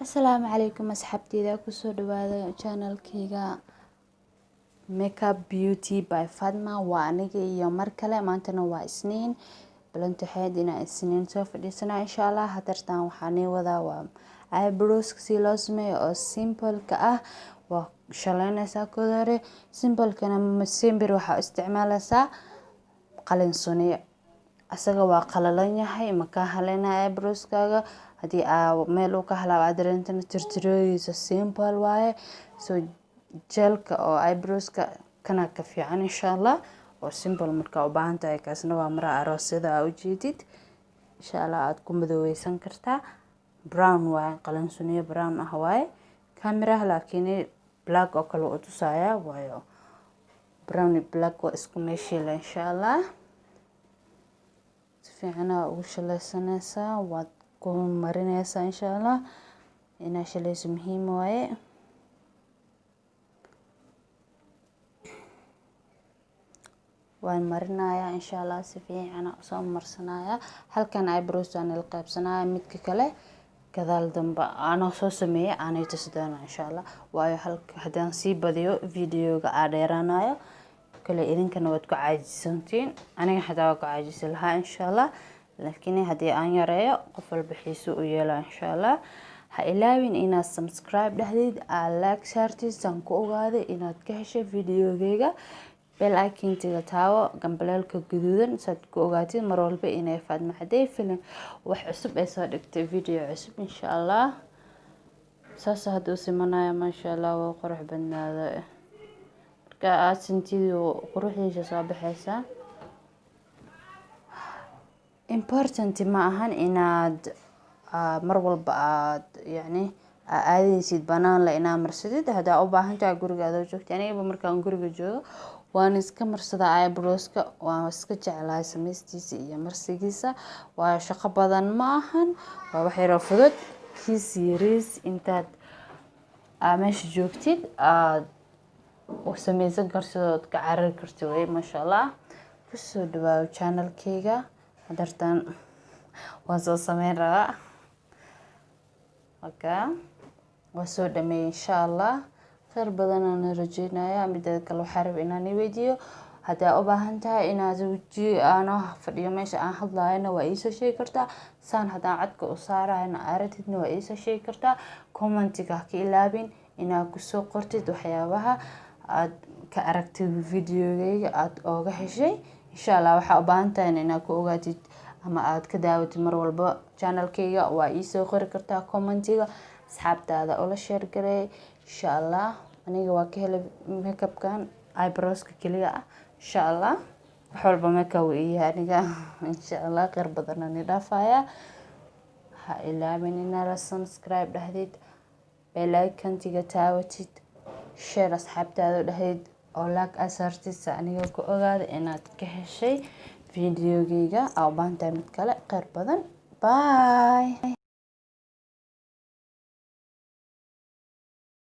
Asalaamu calaykum asxaabteyda, kusoo dhawaada channelkayga Makeup Beauty by Fatma. Waa aniga iyo mar kale. Maantana waa Isniin, balanta waxayd inaan Isniin soo fadhiisana, insha Allah. Hadartaan waxaa nii wadaa waa eyebrows si loo sameeyo oo simple-ka ah. Waa shaleynaysaa kooda hore simple-kana. Simbir waxaa isticmaalaysaa qalin suniyo, asaga waa qalalan yahay, ma ka haleynaya eyebrowskaaga. Haddii aa meel uu ka halaabo aad dareentana, tirtiroogiisa simple waaye. So gelka oo eyebrowska kana ka fiican, insha Allah, oo simple markaa u baahan tahay. Kaasna waa mara aroosyada aa ujeedid, insha Allah, aad ku madoobeysan kartaa. Brown waaye, qalin suniyo brown ah waaye. Cameraha laakiin black oo kale u tusaaya, waayo brown iyo black waa isku meeshiila. Insha Allah, si fiican aa ugu shaleysanaysaa, waad ku marinaysaa, insha Allah. Inaa shaleyso muhiim waaye. Waan marinayaa, insha Allah, si fiican usoo marsanaya. Halkan eyebrows aan ila qaybsanaya, midka kale gadaal dambe anoo soo sameeyay aanay tusi doonaa, insha Allah, waayo halka haddaan sii badiyo videoga aa dheeraanayo kale, idinkana waad ku caajisantiin, aniga xataa waa ku caajisi lahaa, insha Allah. Laakiin haddii aan yareeyo, qof walba xiiso u yeelaa, insha Allah. Ha ilaawin inaad subscribe dhahdid, aad like saartid, saan ku ogaaday inaad ka heshay videogeyga. Bell icontiga taawo, gambaleelka guduudan, saad ku ogaatid mar walba inay Faadma Cadey film wax cusub ay soo dhigtay, video cusub, insha Allah. Saas hadda u simanaya, maasha Allah, waa qurux badnaada. Marka aad sintid, quruxdiisa soo baxaysaa. Important ma ahan inaad mar walba aad yacni aadaysid banaan le inaad marsadid. Haddaa u baahan tahay, guriga adoo joogta. Anigaba markaan guriga joogo waan iska marsadaa eyebrowska, waan iska jeclahay sameystiisa iyo marsigiisa, waayo shaqo badan ma ahan, waa wax yaroo fudud, kiis yariis intaad meesha joogtid aad sameysan kartid ood ka carari kartid wey, maasha Allah. Kusoo dhawaaw channelkayga. Hadartaan waan soo sameyn rabaa. Okay, waa soo dhameeyey, insha Allah, kheyr badanaan rajeynaya. Mideeda kale, waxaa raba inaan i weydiiyo, haddaa u baahan tahay inaad weji anoo fadhiyo meesha aan hadlaayona, waa iisoo sheegi kartaa. Saan haddaan codka u saarayona aragtidna, waa iisoo sheegi kartaa. Commentiga ha ka ilaabin inaad kusoo qortid waxyaabaha aad ka aragtid videogeyga aad ooga heshay, insha Allah. Waxaa u baahan tahay inaad ku ogaatid ama aad ka daawatid mar walba channelkayga, waa iisoo qori kartaa commentiga. Asxaabtaada ula share gareey, insha Allah. Aniga waa ka helay makeupkan eyebrowska keliya ah, insha Allah. Wax walba makeup uu yahay aniga, insha Allah. Kheyr badan aan dhaafaya. Ha ilaabin inaad subscribe dhahdid, bell icontiga taawatid, share asxaabtaada dhahdid oo like aad saartid, si aniga ku ogaada inaad ka heshay videogeyga. Aa u baahan tahay mid kale. Kheyr badan, bye.